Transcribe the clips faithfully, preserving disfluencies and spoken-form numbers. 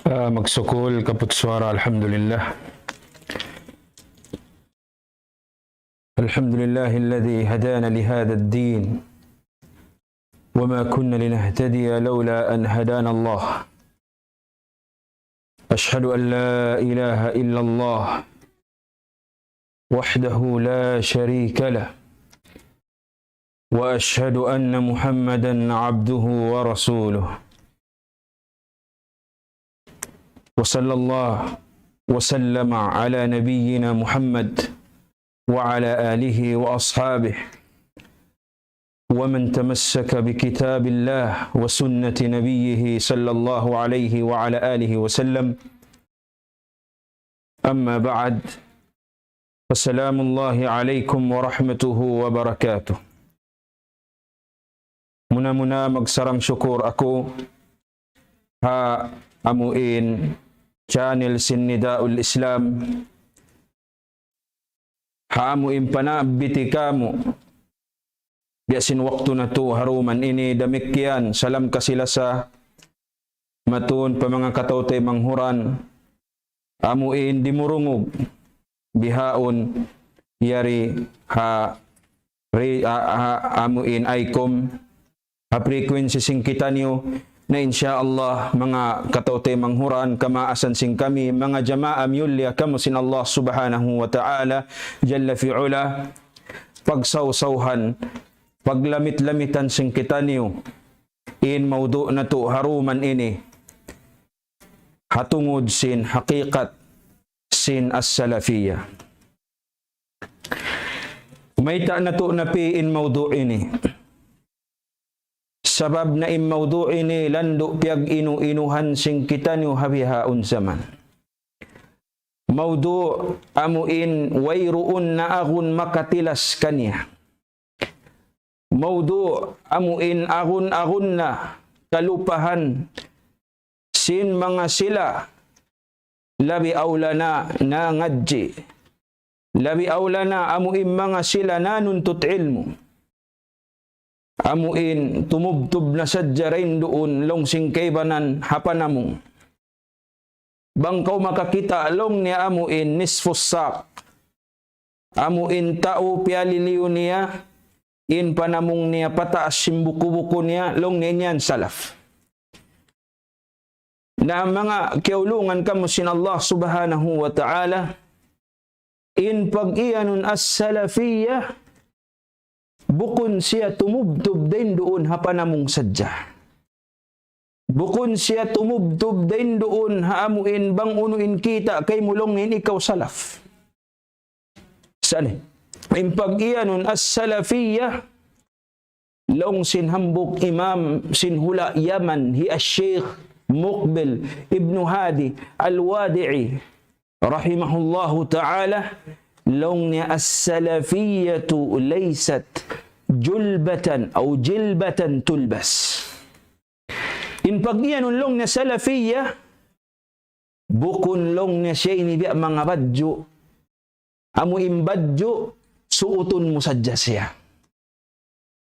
Ah, magsukul, kaput suara, alhamdulillah. الحمد لله الذي هدانا لهذا الدين وما كنا لنهتدي لولا أن هدانا الله. أشهد أن لا إله إلا الله وحده لا شريك له، وأشهد أن محمدا عبده ورسوله. وصلى الله وسلم على نبينا محمد وعلى آله وأصحابه ومن تمسك بكتاب الله وسنة نبيه صلى الله عليه وعلى آله وسلم. أما بعد، فسلام الله عليكم ورحمته وبركاته. Muna-muna magsarang-sukul aku ha amuin channel sin Nidaul Islam, ha amuin panabbiti kamu biya' sin waktu natu' ha duman ini. Damikkiyan salam kasi-lasa matun pa manga kataw-taymanghuran, amuin dimurungug bihaun yari ha, ri-, ha, ha, amuin ICOM, ha frequency sin kitaniyu, na insya Allah manga kataw-taymanghuran, kamaasan sin kami, manga jamaa miyulliya kamu sin Allah Subhanahu wa Ta'ala Jalla fi Ula, pagsawsawhan, paglamit-lamitan sin kitaniyu in mawdu' natu' ha duman ini, ha tungud sin hakikat sin as-salafiyah. Mayta' natu' napi' in mawdu' ini? Sabab na in mawdu' ini landu' piyag-inu-inuhan sin kitaniyu ha bihaun jaman. Mawdu' amuin wayruun naagun makatilas kaniya. Mawdu' amuin agun-agun na kalupahan sin manga sila labi awla na nangadji', labi awla na amuin manga sila nanuntut ilmu'. Amuin tumubtub na sadja dayn duun laung sin kaibanan ha panamung. Bang kaw makakita' laung niya amuin nisfus saq. Amuin tau piyaliliyu niya, in panamung niya pataas sin buku-buku niya, laung niya yan salaf. Na manga kiyaulungan kamu sin Allah Subhanahu wa Ta'ala, in pag-iyanun as-salafiyah, bukun siya tumubtub dayn duun ha panamung sadja. Bukun siya tumubtub dayn duun ha amuin bang unu in kita' kaymu laung niya in ikaw salaf. Sa' ini, in pag-iyanun as-salafiyah, laung sin hambuuk imam sin hula' Yaman, hi Ash-Shaykh Muqbil ibn Hadi Al-Wadi'i, rahimahullahu ta'ala, laung niya, "As-salafiyyatu laysat julbatan aw jilbatan tulbas." In pag-iyanun laung niya salafiyah, bukun laung niya siya ini biya' manga badju'. Amu in badju', suutun mu sadja siya.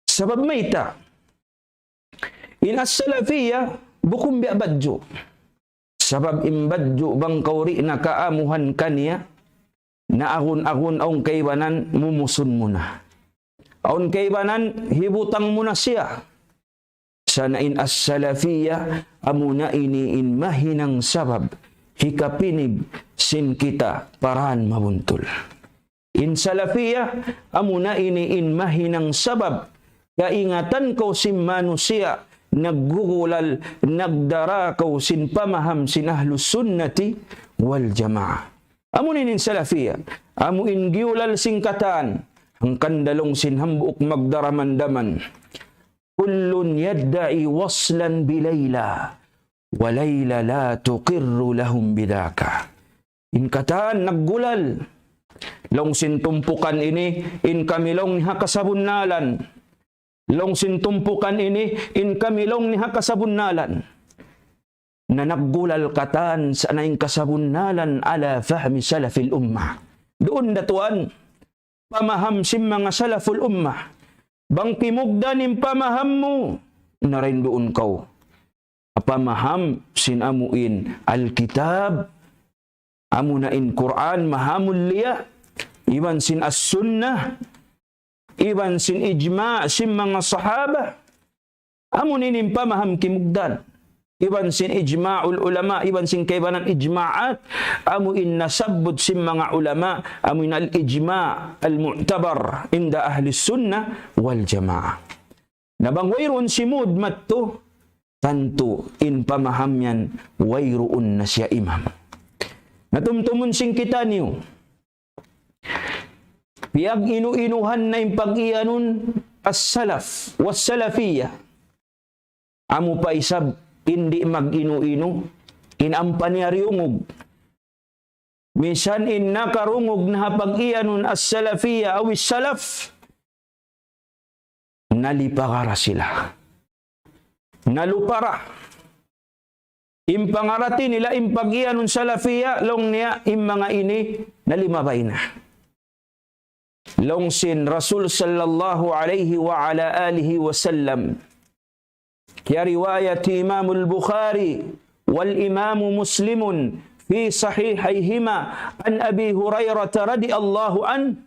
Sabab mayta'? In as-salafiyah, bukun biya' badju'. Sabab in badju' bang kaw di' na kaamuhan kaniya, na agun-agun awn kaibanan mumusun mu na. Awn kaibanan hibutang mu na siya. Sa' na in as-salafiyah, amuna ini in mahinang sabab hikapinig sin kita pa dan mabuntul. In salafiyah, amuna ini in mahinang sabab kaingatan kaw sin manusiya' naggugulal, nagdara kaw sin pamaham sin Ahlus Sunnati wal Jamaah. Amu ini in salafiyah, amu in giyulal sin katan, hangkan da laung sin hambuuk magdaramandaman. كل يدعي وصلا بليلى وليلى لا تقر لهم بذاك. In katan naggulal. Laung sin tumpukan ini, in kami laung niya ha kasabunnalan. Laung sin tumpukan ini, in kami laung niya ha kasabunnalan. Na naggulal katan sa' na in kasabunnalan على فهم سلف الأمة. Duun da tuwan, pamaham sin manga salaful ummah. Bang kimugdan in pamaham mu, na dayn duun kaw. pamaham sin amuin Alkitab, amuna in Qur'an mahamulliya, iban sin As-Sunnah, iban sin ijma' sin manga sahaba, amuin in pamaham kimugdan. Iban sin ijma'ul ulama, iban sin kaibanan ijma'at, amuin nasabbut sin manga ulama, amuin al-ijma' al-mu'tabar inda ahli sunnah wal jamaah. Na bang wayruun simud mattu, tantu in pamaham yan wayruun na siya imam. Na tumtumun sin kitaniyu, piyag-inu-inuhan na in pag-iyanun as-salaf was-salafiyah. Amu pa isab in di' mag-inu-inu, in ampa niya riyungug. Misan in nakarungug na ha pag-iyanun as-salafiyah aw is-salaf, nalipagara sila. Nalupara. In pangarati nila in pag-iyanun salafiyah, laung niya in manga ini nalimabay na. Laung sin Rasul sallallahu alayhi wa ala alihi wa sallam. Kiyariwayat Imam al-Bukhari wal Imam Muslimun fi sahihayhima an Abi Hurairah radiyallahu anhu.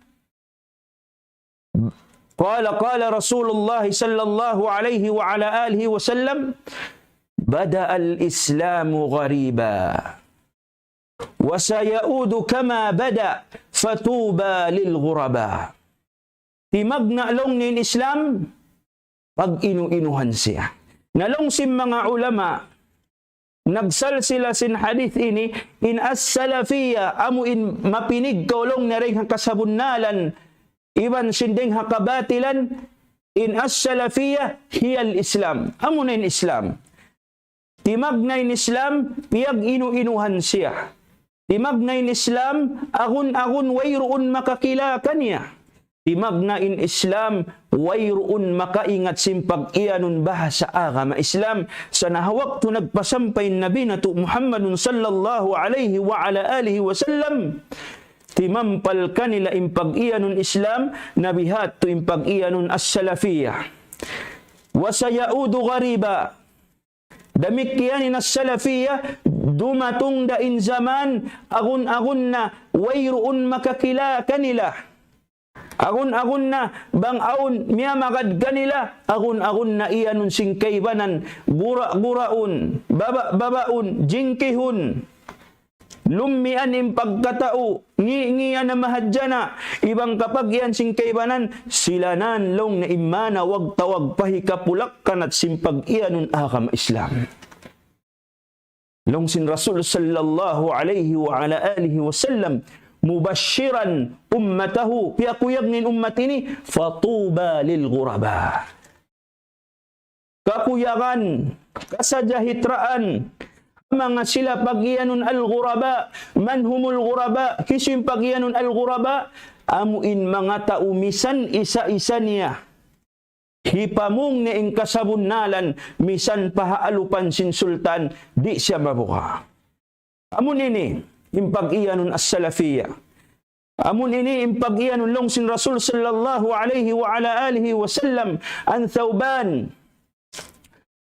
قال قال رسول الله صلى الله عليه وعلى آله وسلم: بدأ الإسلام غريبا وسيعود كما بدأ فطوبى للغرباء. Timagna' laung niya in Islam, pag-inu-inuhan siya. Na laung sin manga ulama, nagsalsila sin hadith ini, in as-salafiyah, amu in mapinig kaw laung niya dayn ha kasabunnalan, iban sin dayn ha kabatilan, in as-salafiyah, hiya al-Islam. Amu na in Islam. Timagna' in Islam, piyag-inu-inuhan siya. Timagna' in Islam, agun-agun wayruun makakila kaniya. Timagna' in Islam, wayruun makaingat sin pag-iyanun bahasa agama Islam. Sa' na ha waktu nagpasampay in Nabi natu' Muhammadun sallallahu alayhi wa ala alihi wa sallam, timampal kanila in pag-iyanun Islam, na biha' tu in pag-iyanun as-salafiyah. وسيعود غريبا. Damikkiyan in as-salafiyah, dumatung da in jaman, agun-agun na wayruun makakila kanila. Agun-agun na bang awn miyamagad kanila, agun-agun na iyanun sin kaibanan, gura-guraun, baba-babaun, jingkihun. Lummian in pagkatau, ngi-, ngiyan na mahadjana, iban kapag-iyan sin kaibanan, sila na laung niya in manawag-tawag pa hikapulak-kanat sin pag-iyanun agama Islam. Laung sin Rasul sallallahu alayhi wa ala alihi wa sallam, مبشرا أمته, piyakuyag niya in ummat ini, فطوبى للغرباء. Kakuyagan, kasajahitraan, manga sila pag-iyanun al-ghuraba, man humul ghuraba, hisiyu in pag-iyanun al-ghuraba, amu in manga tau misan isa-isa niya. Hipamung niya in kasabunnalan, misan pa ha alupan sin sultan, di' siya mabuga'. Amu ini, in pag-iyanun as-salafiyah. Amu ini, in pag-iyanun laung sin Rasul sallallahu alayhi wa ala alihi wa sallam, عن ثوبان.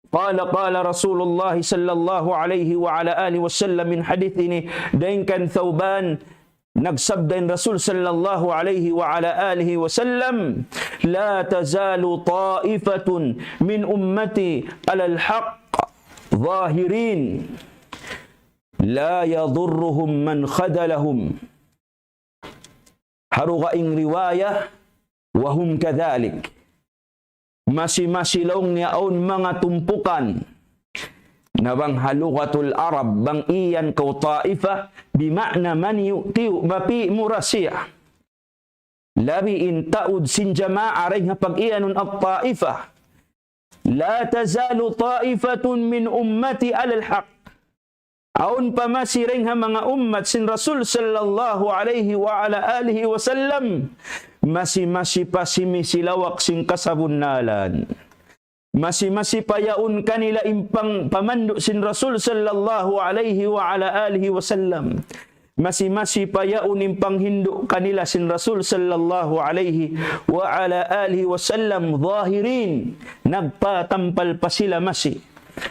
قال قال رسول الله صلى الله عليه وعلى آله وسلم, in hadith ini, dayn kan Thawban, nagsabda in Rasul sallallahu alayhi wa ala alihi wa sallam, لا تزال طائفة من أمتي على الحق ظاهرين لا يضرهم من خذلهم. Ha dugaing riwaya, وهم كذلك. Masi-masi laung niya awn manga tumpukan. Na bang ha lugatul Arab, bang iyan kaw taifa, bima'na maniyu-tiyu, mapi' mura siya. Labi in taud sin jamaa dayn ha pag-iyanun at-taifa. لا تزال طائفة من أمتي على الحق. Awn pa masi dayn ha manga ummat sin Rasul sallallahu alayhi wa ala alihi wa sallam, masi-masi pa simisilawak sin kasabunnalan. Masi-masi pa yaun kanila in pang-, pamandu' sin Rasul sallallahu alayhi wa ala alihi wa sallam. Masi-masi pa yaun in panghindu' kanila sin Rasul sallallahu alayhi wa ala alihi wa sallam, ظاهرين, nagpatampal pa sila masi.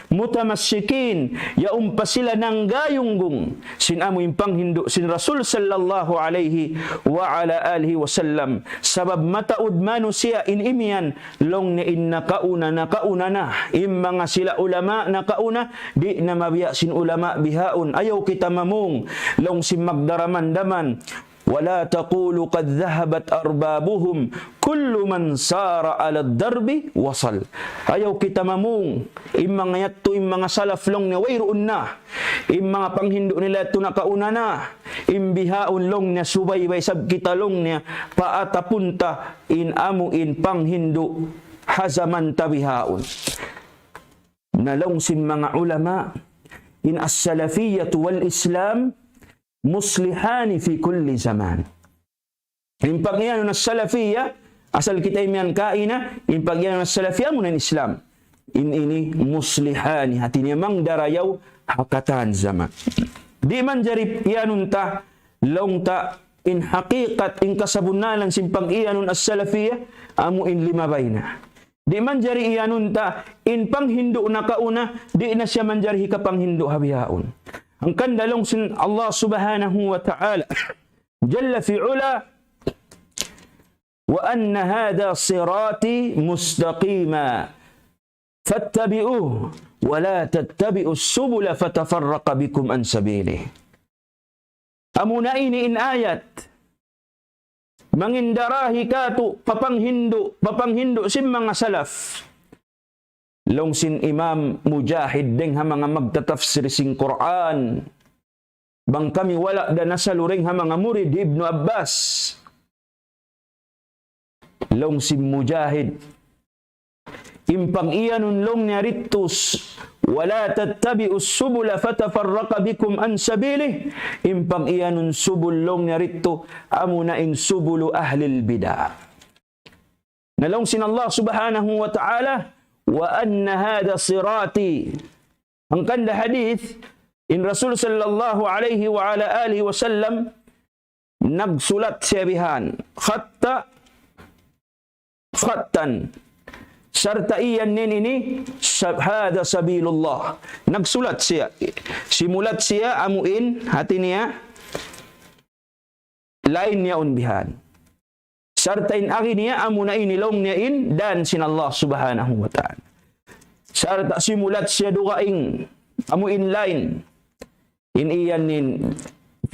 متمسكين, yaun pa sila nanggayunggung sin amu in panghindu' sin Rasul sallallahu alayhi wa ala alihi wasallam. Sabab mataud manusiya' in imiyan, laung niya in nakauna, nakauna na. In manga sila ulama nakauna, di' na mabiya' sin ulama bihaun. Ayaw kita mamung, laung sin magdaraman-daman. ولا تقولوا قد ذهبت أربابهم كل من سار على الدرب وصل. Ayaw kita mamung, in manga yadtu, in manga salaf laung niya wayruun na. In manga panghindu' nila yadtu nakauna na. In bihaun laung niya subaybay isab kita laung niya pa atapunta in amu in panghindu' ha jaman ta bihaun. Na laung sin manga ulama, in as-salafiyyatu wal Islam muslihani fi kulli zaman. In pag-iyanun as-salafiyya, asal kita imiyan kaina, in pag-iyanun as-salafiyya amuna in Islam. In ini muslihani, hati niya mangdarayaw ha katan jaman. Di' manjari iyanun ta, laung ta, in hakikat, in kasabunnalan sin pag-iyanun as-salafiyya, amu in limabay na. Di' manjari iyanun ta, in panghindu' nakauna, di' na siya manjari hikapanghindu' ha bihaun. Hangkan da laung sin Allah subhanahu wa ta'ala, jalla fi ula, وأن هذا صراطي مستقيما فاتبعوه ولا تتبعوا السبل فتفرق بكم عن سبيله. Amuna ini in ayat. Mangindarahi katu' pa panghindu', pa panghindu' sin manga salaf. Laung sin Imam Mujahid dayng ha manga magtatafsir sin Qur'an. Bang kami wala' da nasalu dayng ha manga murid Ibnu Abbas. Laung sin Mujahid. In pag-iyanun laung niya didtu, ولا تتبعوا السبل فتفرق بكم عن سبيله. In pag-iyanun subul laung niya didtu, amuna in subulu ahlil bid'ah. Na laung sin Allah subhanahu wa ta'ala, وأن هذا صراطي. Hangkan da hadith, in Rasul sallallahu alayhi wa ala alihi wasallam, nagsulat siya bihan. خطا خطا. Sarta' iyan niya ini, sa-, هذا سبيل الله. Nagsulat siya. Simulat siya amu in, hati niya, line niya yaun bihan. Sarta' in agi niya, amuna ini laung niya in, dan sin Allah subhanahu wa ta'ala. Sarta' simulat siya dugaing, amu in line. In iyan in,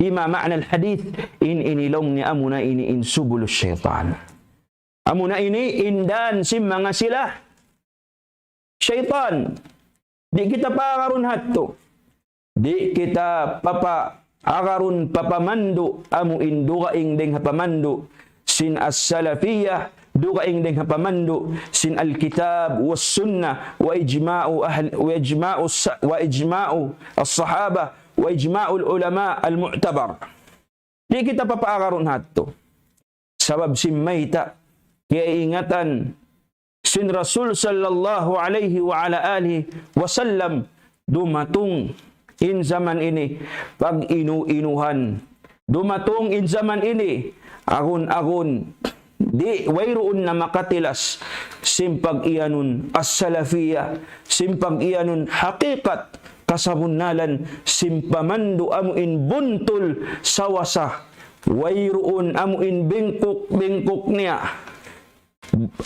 فيما معنى الحديث, in ini laung niya amuna ini in subulus shaytan. Amuna ini in dan sin manga sila shaytan. Di' kita paagarun hadtu. Di' kita papa-, agarun papamandu' amu in dugaing dayng ha pamandu' sin as-salafiyah, dugaing dayng ha pamandu' sin al-kitab was sunnah wa ijma'u ahl-, wa ijma'u sa-, wa ijma'u as-sahaba wa ijma'ul ulama al-mu'tabar. Di' kita papaagarun hadtu. Sabab sin mayta', kiyaingatan sin Rasul sallallahu alayhi wa ala alihi wasallam, dumatung in jaman ini, pag-inu-inuhan. Dumatung in jaman ini, agun-agun, di' wayruun na makatilas, sin pag-iyanun as-salafiyah, sin pag-iyanun hakikat, kasabunnalan, sin pamandu' amu in buntul sawasa, wayruun amu in bingkuk-bingkuk niya.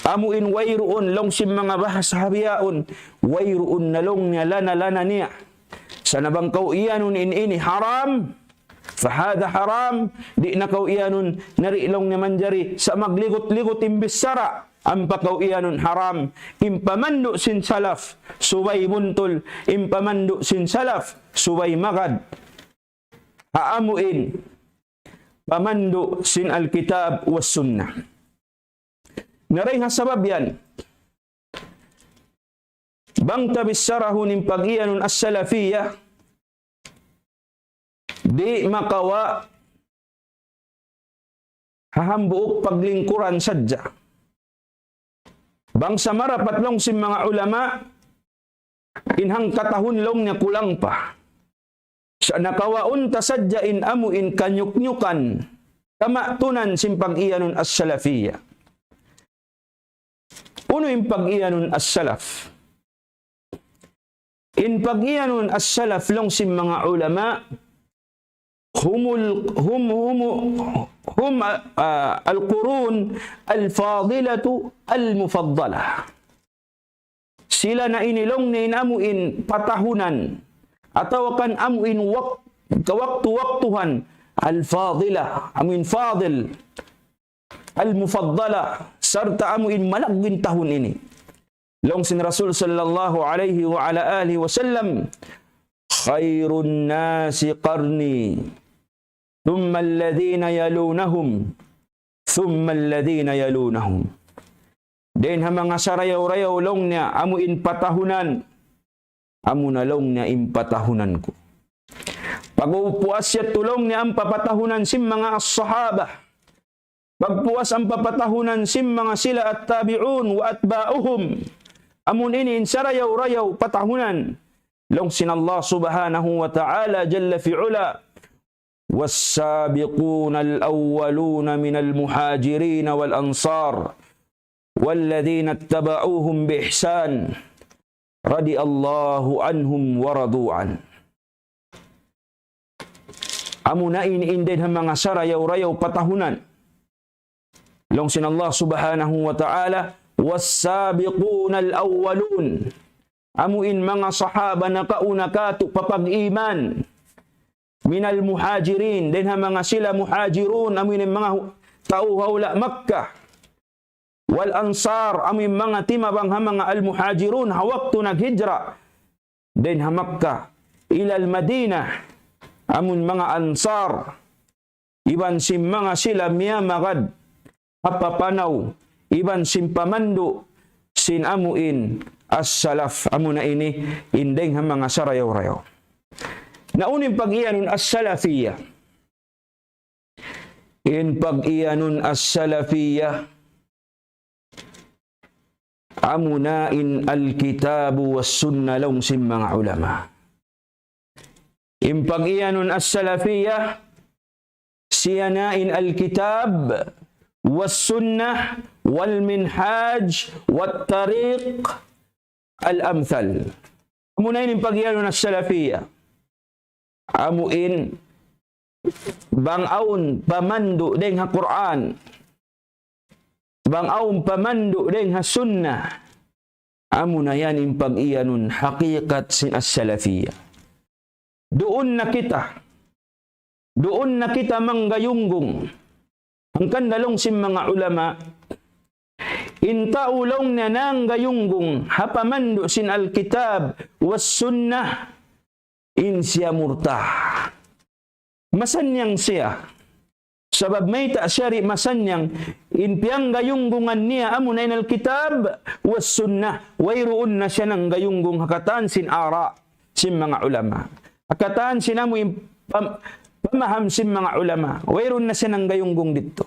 Amu in wayruun laung sin manga bahasa ha bihaun, wayruun na laung niya lana-lana niya. Sa' na bang kaw iyanun in ini haram, فهذا حرام, di' na kaw iyanun, na di' laung niya manjari, sa' magligut-ligut in bichara, ampa kaw iyanun haram, in pamandu' sin salaf, subay buntul, in pamandu' sin salaf, subay magad. Ha amu in, pamandu' sin Alkitab was Sunnah. Na dayn ha sabab yan, bang ta bicharahun in pag-iyanun as-salafiyah, di' makawa' ha hambuuk paglingkuran sadja. Bang sa marapat laung sin manga ulama, in hangkatahun laung niya kulang pa. Sa' nakawaun ta sadja in amu in kanyuknyukan, kamatunan sin pag-iyanun as-salafiyah. Unu in pag-iyanun as-salaf? In pag-iyanun as-salaf laung sin manga ulama, humul, hum, hum, hum, ah, al-qurun al-fadilatu al-mufaddalah. Sila na ini laung niya in amu in patahunan, atawa kan amu in wak-, kawaktu-waktuhan, al-fadila, amu in fadil, al-mufaddala, sarta' amu in malaggu' in tahun ini. Laung sin Rasul sallallahu alayhi wa ala alihi wa sallam, خير الناس قرني ثم الذين يلونهم ثم الذين يلونهم. Dayn ha manga sarayaw-rayaw laung niya amu in patahunan, amu na laung niya in patahunan ku. Pagpuas yadtu laung niya ampa patahunan sin manga as-sahaba. Pagpuas ampa patahunan sin manga sila at-tabi'un wa atba'uhum. Amu na ini in sarayaw-rayaw patahunan. Laung sin Allah subhanahu wa ta'ala jalla fi ula. والسابقون الأولون من المهاجرين والأنصار والذين اتبعوهم بإحسان رضي الله عنهم ورضوا عنه. Amu na in, in dayn ha manga sarayaw-rayaw patahunan. Laung sin Allah subhanahu wa ta'ala, والسابقون الأولون. Amu in manga sahaba nakauna katu' pa pag-iman. من المهاجرين, dayn ha manga sila muhajirun, amu in manga hu-, tau ha hula' Makkah. والأنصار, amu in manga timabang ha manga al-muhajirun, ha waktu naghijra. Dayn ha Makkah, إلى المدينة, amu in manga Ansar. Iban sin manga sila miyamagad ha papanaw, iban sin pamandu', sin amu in as-salaf, amu na ini in dayn ha manga sarayaw-rayaw. Na unu in pag-iyanun as-salafiyya. In pag-iyanun as-salafiyya, amu na in al-kitabu was-sunna laung sin manga ulama. In pag-iyanun as-salafiyya, siya na in al-kitab, was-sunnah, wal-minhaj, wat-tariq, al-amthal. Amu na ini in pag-iyanun as-salafiyya. Amu in bang awn pamandu' dayn ha Qur'an, bang awn pamandu' dayn ha sunnah, amu na yan in pag-iyanun hakikat sin as-salafiyya. Duun na kita, duun na kita manggayunggung. Hangkan laung sin manga ulama, in tau laung niya nanggayunggung ha pamandu' sin Alkitab was Sunnah, in siya murtad. Masannyang siya. Sabab mayta' siya di' masannyang, in piyanggayunggungan niya amu na in Alkitab was Sunnah, wayruun na siya nanggayunggung ha katan sin ara' sin manga ulama. Ha katan sin amu in pam-, pamaham sin manga ulama. Wayruun na siya nanggayunggung didtu.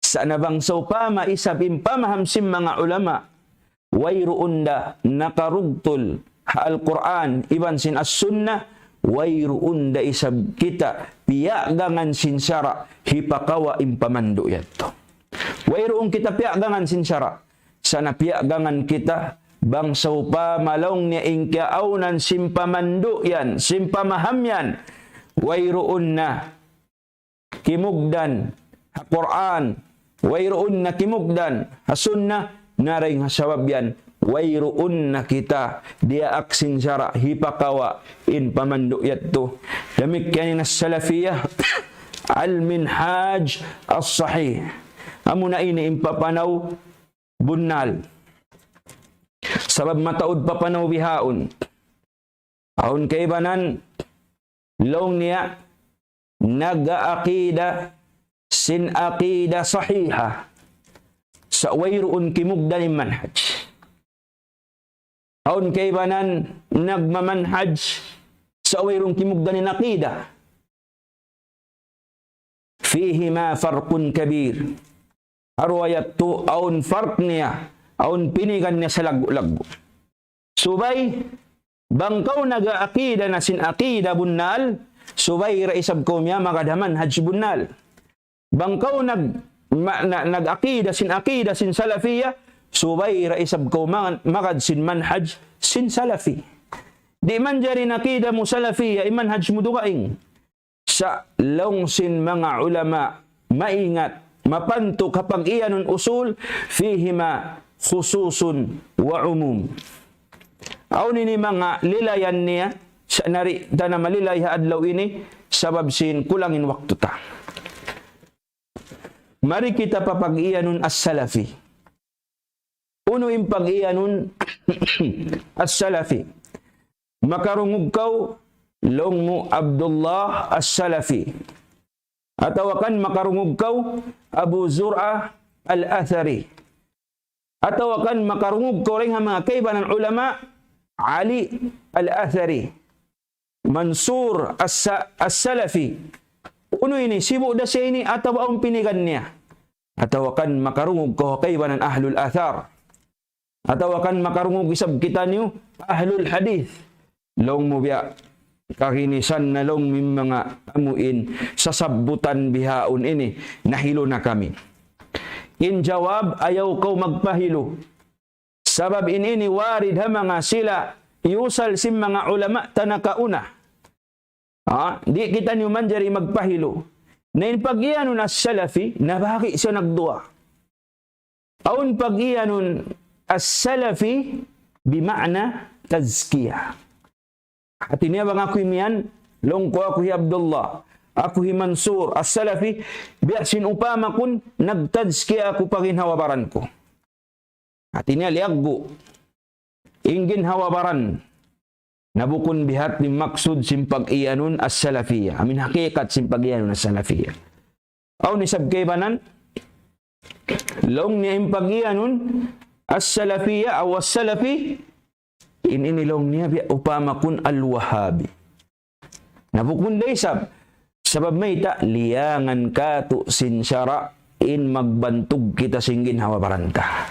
Sa' na bang sawpama isab in pamaham sin manga ulama, wayruun da nakarugtul ha Al-Qur'an iban sin As-Sunnah, wayruun da isab kita piyaggangan sin sara' hipakawa' in pamandu' yadtu. Wayruun kita piyaggangan sin sara'. Sa' na piyaggangan kita, bang sawpama laung niya in kiyaawnan sin pamandu' yan, sin pamaham yan, wayruun na kimugdan ha Qur'an, wayruun na kimugdan ha Sunnah, na dayn ha sabab yan, wayruun na kita diyaak sin sara' hipakawa' in pamandu' yadtu. Damikkiyan in as-Salafiyah, al-minhaj as-sahih. Amu na ini in papanaw bunnal. Sabab mataud papanaw bihaun. Awn kaibanan, laung niya, nag-aakida sin akida sahiha. Sa' wayruun kimugdan in manhaj. Awn kaibanan, nagmamanhaj, sa' wayruun kimugdan in akida. فيهما فرق كبير. Ha duwa yadtu awn farq niya, awn pinigan niya salaggu'-laggu'. Subay, bang kaw nag-aakida na sin akida bunnal, subay da isab kaw miyamagad ha manhaj bunnal. Bang kaw nag-, ma-, na-, nag-akida sin akida sin Salafiyah, subay da isab kaw mangan-, magad sin manhaj sin Salafi. Di' manjari in aqida mu salafiya, in manhaj mu dugaing. Sa' laung sin manga ulama, maingat, mapantuk ha pag-iyanun usul, فيهما خصوص وعموم. Awn ini manga lilayan niya, sa' di' ta na malilay ha adlaw ini, sabab sin kulang in waktu ta. Mari kita pa pag-iyanun as-salafi. Unu in pag-iyanun as-salafi? Makarungug kaw, laung mu Abdullah as-Salafi. Atawa kan makarungug kaw, Abu Zur'ah al-Athari. Atawa kan makarungug kaw dayn ha manga kaibanan ulama, Ali al-Athari. Mansur as-, as-Salafi. Unu ini, sibu' da siya ini atawa awn pinigan niya? Atawa kan makarungug kaw kaibanan ahlul athar. Atawa kan makarungug isab kitaniyu ahlul hadith. Laung mu biya', kaginisan na laung mu in manga amuin sasabbutan bihaun ini, nahilu na kami. In jawab, ayaw kaw magpahilu. Sabab in ini warid ha manga sila iyusal sin manga ulama ta nakauna. Ha? Di' kitaniyu manjari magpahilu. Na in pag-iyanun as-Salafi, nabahagi' siya nagduwa. Awn pag-iyanun as-Salafi bima'na tazkiya. Hati niya bang aku imiyan, laung ku aku hi Abdullah, aku hi Mansur as-Salafi, biya' sin upama kun nagtazkiya aku pa ginhawa-baran ku. Hati niya liyaggu' in ginhawa-baran. Na bukun biha' in maksud sin pag-iyanun as-Salafiyya. Amuin hakikat sin pag-iyanun as-Salafiyya. Awn isab kaibanan, laung niya in pag-iyanun as-Salafiyya, aw as-Salafi, in ini laung niya biya' upama kun al-Wahhabi. Na bukun da isab, sabab mayta', liyangan katu' sin sara' in magbantug kita sin ginhawa-baran ta.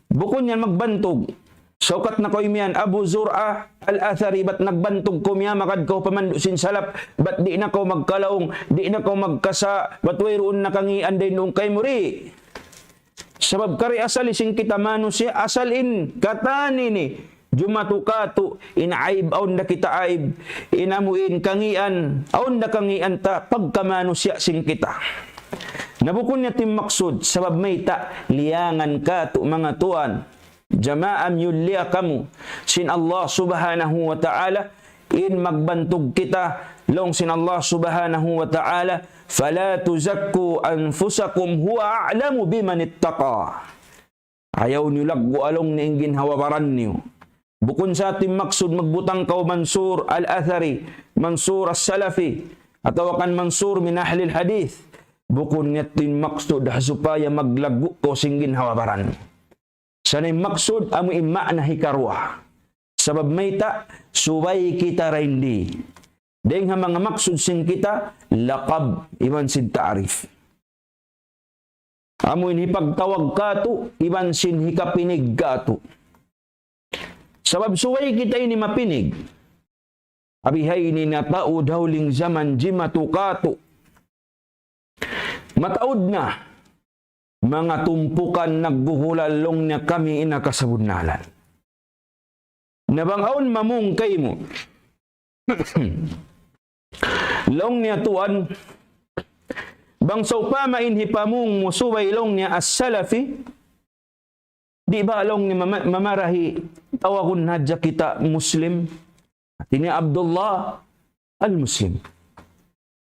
Bukun yan magbantug. Saukat na kaw imiyan Abu Zur'ah al-Athari, bat nagbantug kaw miyamagad kaw pa mandu' sin salaf, bat di' na kaw magkalaung, di' na kaw magkasa', bat wayruun na kangīan dayn duun kaymu di'. Sabab kari asal sin kita manusiya', asal in katan ini, jumatu katu', in aib, awn da kita aib, in amuin kangīan, awn da kangīan ta, pagka manusiya' sin kita. Na bukun niya in maksud, sabab mayta', liyangan katu' manga tuwan, jamaa miyulliya kamu sin Allah Subhanahu wa Ta'ala, in magbantug kita, laung sin Allah Subhanahu wa Ta'ala, فلا تزكوا أنفسكم هو أعلم بمن اتقى. Ayaw niyu laggu'a laung niya in ginhawa-baran niyu. Bukun sa in maksud magbutang kaw Mansur al-Athari, Mansur as-Salafi, atawa kan Mansur min ahlil hadith. Bukun niya in maksud ha supaya maglaggu' kaw sin ginhawa-baran. Sa' in maksud amu in maana hikaruwa. Sabab mayta', subay kita dayn di. Dayn ha manga maksud sin kita, laqab iban sin ta'rif. Amu in hipagtawag katu', iban sin hikapinig katu'. Sabab subay kita ini mapinig. Abi hay ini nataud ha huling jaman jimatu katu'. Mataud na, manga tumpukan naggugulal laung niya kami in ha kasabunnalan. Na bang awn mamung kaymu. Laung niya tuwan, bang sawpama in hipamung mu subay laung niya as-Salafi, di' ba laung niya mama-, mamarahi tawagun hadja kita Muslim? Hati niya Abdullah al-Muslim.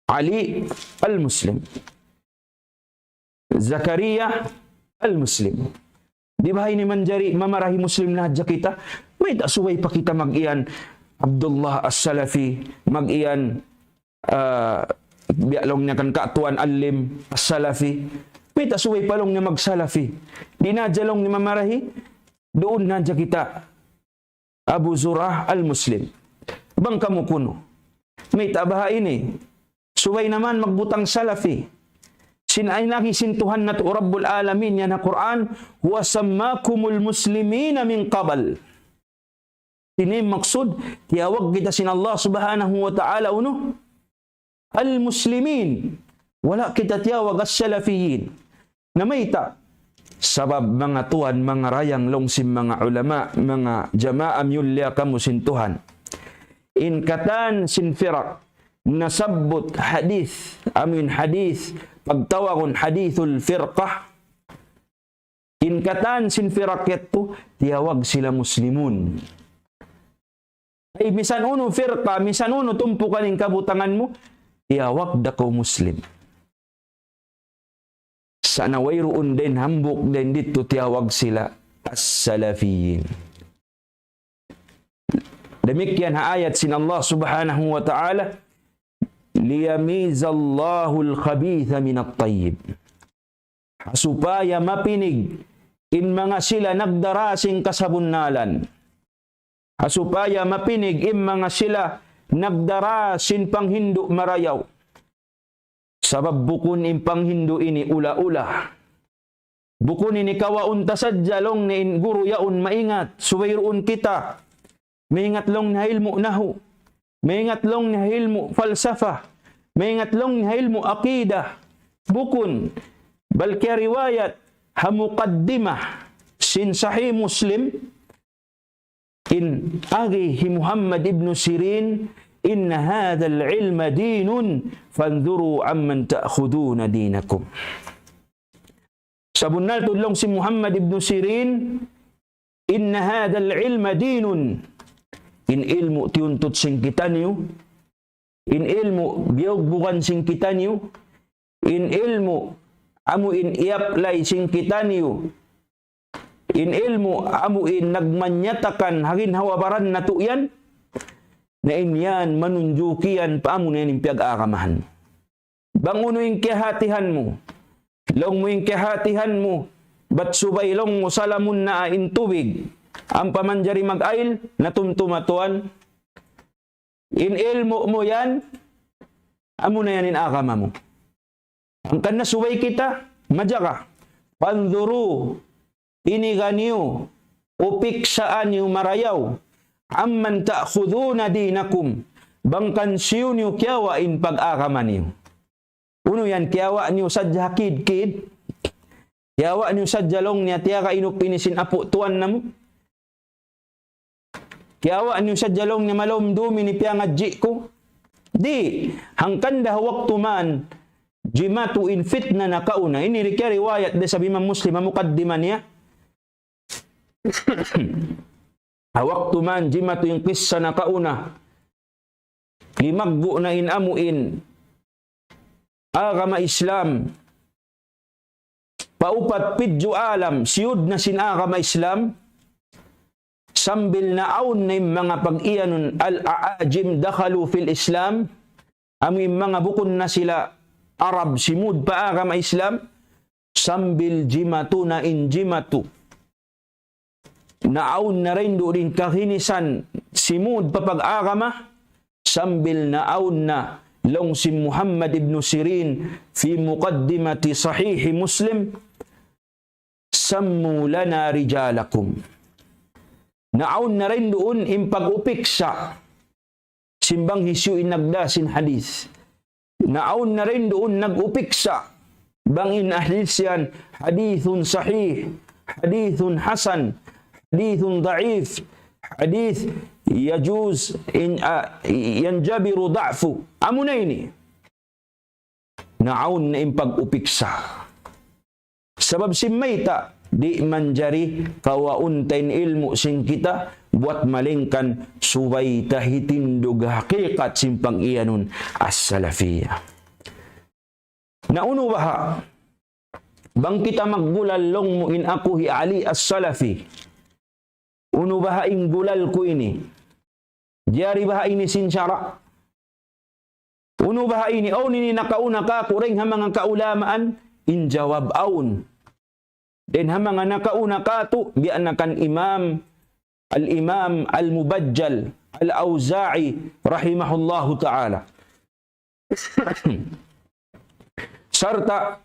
Ali al-Muslim. Zakaria al-Muslim. Di' ba ini manjari mamarahi Muslim na hadja kita? Mayta' subay pa kita mag-iyan Abdullah as-Salafi, mag-iyan, ah, biya' laung niya kan Ka' Tuan Alim as-Salafi. Mayta' subay pa laung niya mag-Salafi. Di' na hadja laung niya mamarahi, duun na hadja kita. Abu Zur'ah al-Muslim. Bang kamu kunu'. Mayta' baha' ini. Subay naman magbutang Salafi. Sin ay nagi sin Tuhan natu' Rabbul Alamin yan ha Qur'an, هو سماكم المسلمين من قبل. Ini maksud, tiyawag kita sin Allah Subhanahu wa Ta'ala unu? Al-Muslimin. Wala' kita tiyawag as-Salafiyin. Na mayta'? Sabab manga tuwan, manga dayang laung sin manga ulama, manga jamaa miyulliya kamu sin Tuhan. in katan sin firaq nasabbut hadith, amu in hadith pagtawagun hadithul firqah, in katan sin firaq yadtu, tiyawag sila muslimun. Ay, misan unu firqa, misan unu tumpukan in kabutangan mu, tiyawag da kaw Muslim. Sa' na wayruun dayn hambuuk dayn didtu tiyawag sila as-salafiyin. Damikkiyan ha ayat sin Allah Subhanahu wa Ta'ala, ليميز الله الخبيث من الطيب. Ha supaya mapinig in manga sila nagdara sin kasabunnalan. Ha supaya mapinig in manga sila nagdara sin panghindu' marayaw. Sabab bukun in panghindu' ini ula-ula. Bukun ini kawaun ta sadja laung niya in guru yaun maingat, subay duun kita. Maingat laung niya ha ilmu' nahu. Maingat laung niya ha ilmu' falsafa. Maingat laung niya ha ilmu' akida. Bukun. Bal kiyariwayat ha muqaddimah sin Sahih Muslim, in agi hi Muhammad ibn Sirin, إن هذا العلم دين فانظروا عمن تأخذون دينكم. Sabunnal tuud laung sin Muhammad ibn Sirin, إن هذا العلم دين. In ilmu' tiyuntut sin kitaniyu, in ilmu' biyugbugan sin kitaniyu, in ilmu' amu in i-apply sin kitaniyu, in ilmu' amu in nagmanyatakan ha ginhawa-baran natu' yan, na in yan manunjuki yan pa amu na yan in piyag-agamahan. Bang unu in kiyahatihan mu, laung mu in kiyahatihan mu, bat subay laung mu salamun na in tubig, ampa manjari mag-ail, natumtuma tuwan, in ilmu' mu yan, amu na yan in agama mu. Hangkan na subay kita majaga. فانظروا, tiniga niyu, upiksaa niyu marayaw, عمن تأخذون دينكم, bang kan hisiyu niyu kiyawa' in pag-agama niyu. Unu yan, kiyawa' niyu sadja ha kid-kid? Kiyawa' niyu sadja laung niya tiyaga inup ini sin apu' tuwan namu'? Kiyawa' niyu sadja laung niya malawm dum ini piyangadji' ku? Di', hangkan da ha waktu man, jimatu in fitna nakauna. Ini ri-, kiyariwayat da isab Imam Muslim, ha mukaddima niya. Ha waktu man, jimatu in kissa nakauna. Limaggu' na in amu in agama Islam. Paupat pidju' alam, siyud na sin agama Islam. Sambil naawn na in manga pag-iyanun al-a'ajim دخلوا في الإسلام. Amu in manga bukun na sila Arab simud pa agama Islam. Sambil jimatu na in jimatu. Naawn na dayn duun in kahinisan simud pa pag-agama, sambil naawn na laung sin Muhammad ibn Sirin في مقدمة صحيح مسلم, سموا لنا رجالكم. Naawn na dayn duun in pag-upiksa sin bang hisiyu in nagdā sin hadith. Naawn na dayn duun nag-upiksa bang in hadith yan hadithun sahih, hadithun hasan, hadithun da'if, hadith يجوز in, ah, ينجبر ضعفه. Amu na ini. Naawn na in pag-upiksa. Sabab sin mayta', di' manjari kawaun ta in ilmu' sin kita, buwat malayngkan subay ta hitindug hakikat sin pag-iyanun as-salafiyya. Na unu baha', bang kita maggulal laung mu in aku hi Ali as-Salafi. Unu baha' in gulal ku ini? Jari baha' ini sin sara'? Unu baha' ini? Awn ini nakauna kāku' dayn ha manga kaulamaan? In jawab awn. Dayn ha manga nakauna kātu', biya' na kan Imam, Al-Imam Al-Mubajjal Al-Awza'i rahimahullahu ta'ala. Sarta',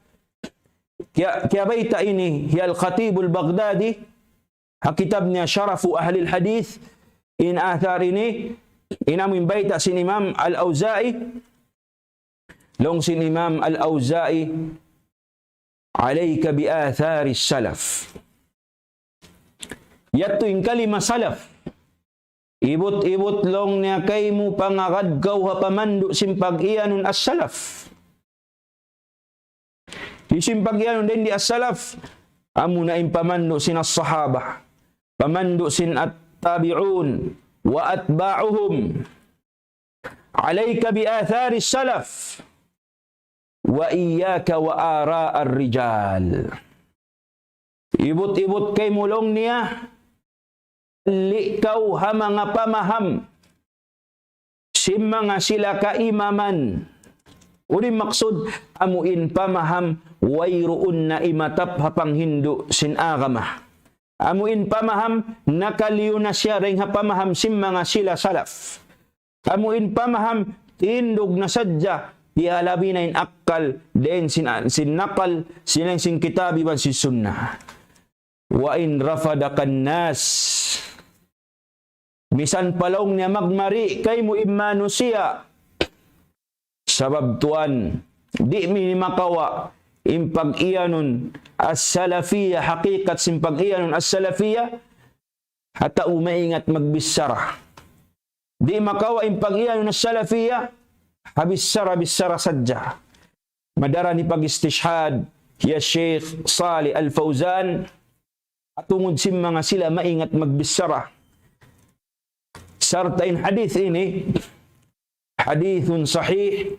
kiya-, kiyabayta' ini hi Al-Khatib Al-Baghdadi, ha kitab niya Sharafu Ahlil Hadith, in athar ini, in amu in bayta' sin Imam Al-Awza'i, laung sin Imam Al-Awza'i, عليك بآثار السلف. Yadtu in kalima salaf. Ibut-ibut laung niya kaymu pangagad kaw ha pamandu' sin pag-iyanun as-salaf. Hisiyu in pag-iyanun dayn di as-salaf? Amuna in pamandu' sin as-sahaba, pamandu' sin at-tabi'un, wa atba'uhum. عليك بآثار السلف وإياك وآراء الرجال. Ibut-ibut kaymu laung niya, li' kaw ha manga pamaham sin manga sila kaimaman. Unu in maksud, amu in pamaham wayruun na imatap ha panghindu' sin agama. Amu in pamaham nakaliyu na siya dayn ha pamaham sin manga sila salaf. Amu in pamaham tindug na sadja, piyalabi na in akkal, dayn sin, sin nakal, sin, sin kitab iban sin sunnah. وإن رفضك الناس. Misan pa laung niya magmari kaymu in manusiya'. Sabab tuwan, di' mi makawa' in pag-iyanun as-salafiyya, hakikat sin pag-iyanun as-salafiyya, ha tau maingat magbichara. Di' makawa' in pag-iyanun as-salafiyya, ha bichara-bichara sadja. Madaran hipag-istishhad hi Sheikh Salih Al-Fawzan, ha tungud sin manga sila maingat magbichara. Sarta' in hadith ini, hadithun sahih,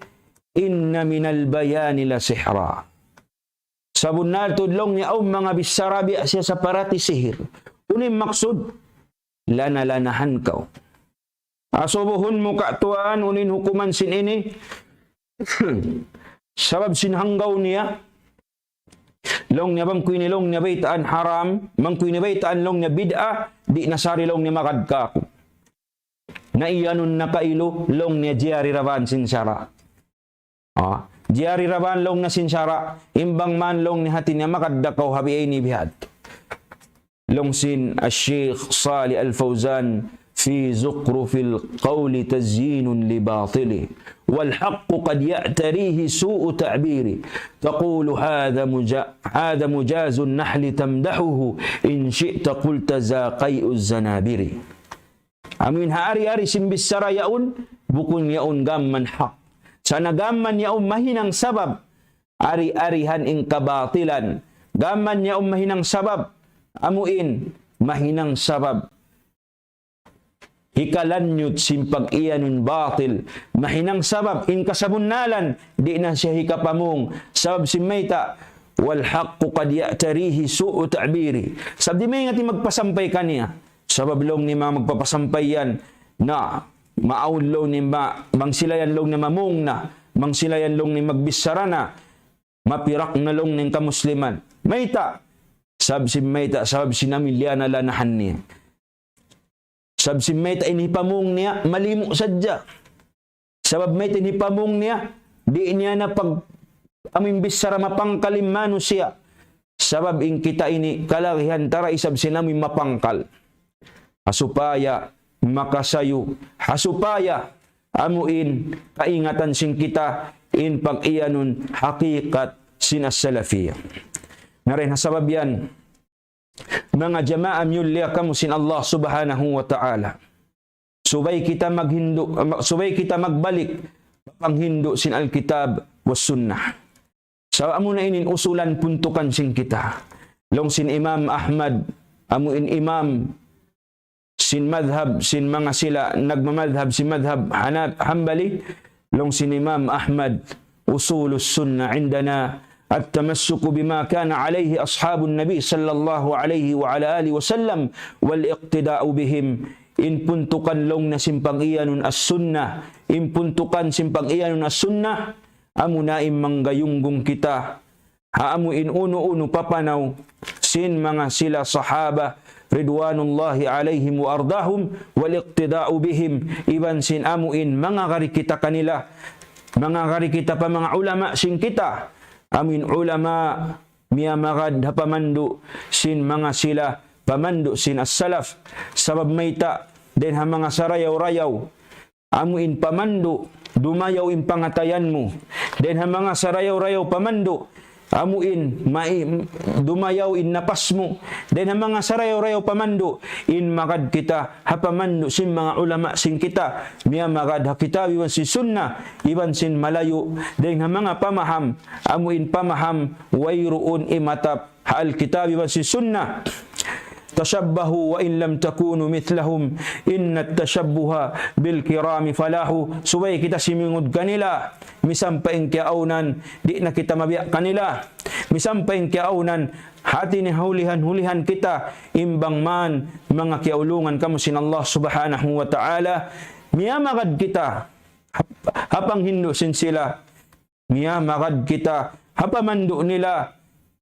إن من البيان لسحرا. Sabunnal tuud laung niya awn manga bichara biya' siya sa parati sihir. Unu in maksud? Lana-lanahan kaw. Asubuhun mu katuan, unu in hukuman sin ini. Sabab sin hanggaw niya, laung niya bang ku ini laung niya baytaan haram, bang ku ini baytaan laung niya bid'ah, di' na sari laung niya magad kaku'. Na iyanun na kailu, laung niya jari ra ban sin sara'. Ah, jari ra ban laung niya sin sara', in bang man laung niya hati niya magad da kaw ha biya' ini biya' hādtu. Laung sin Sheikh Salih Al-Fawzan, في زخرف القول تزيين لباطله، والحق قد يعتريه سوء تعبيره، تقول هذا مجا-، هذا مجاز النحل تمدحه، إن شئت قلت ذا قيء الزنابر. Amuin ha ari-ari sin bichara yaun, bukun yaun gām man hak. Sa' na gām man yaun mahinang sabab, ari-arihan in kabatilan. Gām man yaun mahinang sabab, amuin mahinang sabab hikalanyut sin pag-iyanun batil. Mahinang sabab in kasabunnalan, di' na siya hikapamung. Sabab sin mayta', والحق قد يعتريه سوء تعبيره. Sabab di' maingat in magpasampay kaniya. Sabab laung niya manga magpapasampay yan, na maawn laung niya ma-, bang sila yan laung niya mamung na, bang sila yan laung niya magbichara na, mapirak na laung niya in kamusliman. Mayta'? Sabab sin mayta', sabab sin amu in liyana-lanahan niya. Sabab sin mayta' in hipamung niya, malimu sadja. Sabab mayta' in hipamung niya, di' niya na pag-, amuin bichara mapangkal in manusiya'. Sabab in kita ini kalagihan ta da isab sin amuin mapangkal. Ha supaya makasayu, ha supaya amuin kaingatan sin kita in pag-iyanun hakikat sin as-salafiyya. Na dayn ha sabab yan, manga jamaa miyulliya kamu sin Allah Subhanahu wa Ta'ala. Subay kita maghindu', subay kita magbalik pa panghindu' sin Alkitab was Sunnah. Sa' amuna ini in usulan puntukan sin kita. Laung sin Imam Ahmad, amu in imam sin madhab, sin manga sila nagmamadhab sin madhab Hana-, Hanbali, laung sin Imam Ahmad, أصول السنة عندنا التمسك بما كان عليه أصحاب النبي صلى الله عليه وعلى آله وسلم والاقتداء بهم. In puntukan laung niya sin pag-iyanun as-sunnah, in puntukan sin pag-iyanun as-sunnah, amuna in manggayunggung kita ha amu in unu-unu papanaw sin manga sila sahaba ridwanullahi alayhim wa ardahum, wal iqtida'u bihim, iban sin amu in mangagad kita kanila, mangagad kita pa manga ulama sin kita, amu in ulama miyamagad ha pamandu' sin manga sila pamandu' sin as-salaf. Sabab mayta', dayn ha manga sarayaw-rayaw amu in pamandu', dumayaw in pangatayan mu. Dayn ha manga sarayaw-rayaw pamandu', amu in, mai-, dumayaw in napas mu. Dayn ha manga sarayaw-rayaw pamandu', in magad kita ha pamandu' sin manga ulama sin kita. Miyamagad ha kitab iban sin sunnah, iban sin malayu'. Dayn ha manga pamaham, amu in pamaham, wayruun imatap ha Alkitab iban sin sunnah. تشبهوا وإن لم تكونوا مثلهم إن التشبه بالكرام فلاح. Subay kita simingud kanila, misan pa in kiyaawnan, di' na kita mabiya' kanila. Misan pa in kiyaawnan, hati niya hulihan-hulihan kita, in bang man, manga kiyaulungan kamu sin Allah Subhanahu wa Ta'ala, miyamagad kita, ha panghindu' sin sila, miyamagad kita ha pamandu' nila,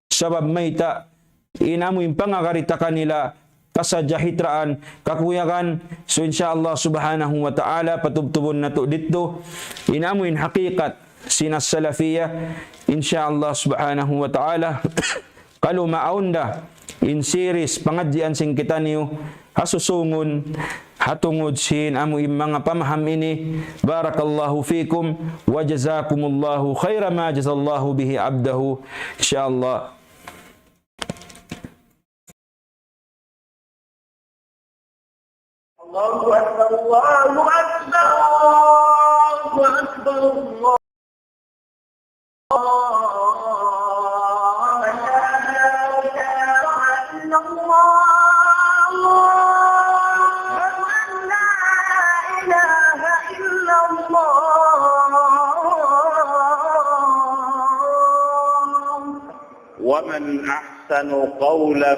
sabab mayta', in amu in pangagad ta kanila, kasajahitraan, kakuyagan. So, insya Allah Subhanahu wa Ta'ala, patubtubun natu' didtu in amu in hakikat sin as-salafiyah, insya Allah Subhanahu wa Ta'ala. Kalu maawn da in series pangadjian sin kitaniyu ha susungun, ha tungud sin amu in manga pamaham ini. بارك الله فيكم وجزاكم الله خير ما جزى الله به عبده. إن شاء الله. الله أكبر، الله أكبر، الله أكبر، الله. لا إله إلا الله. أشهد أن لا إله إلا الله. ومن أحسن قولا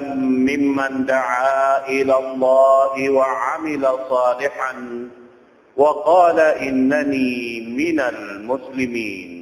ممن دعا إلى الله وعمل صالحا وقال إنني من المسلمين.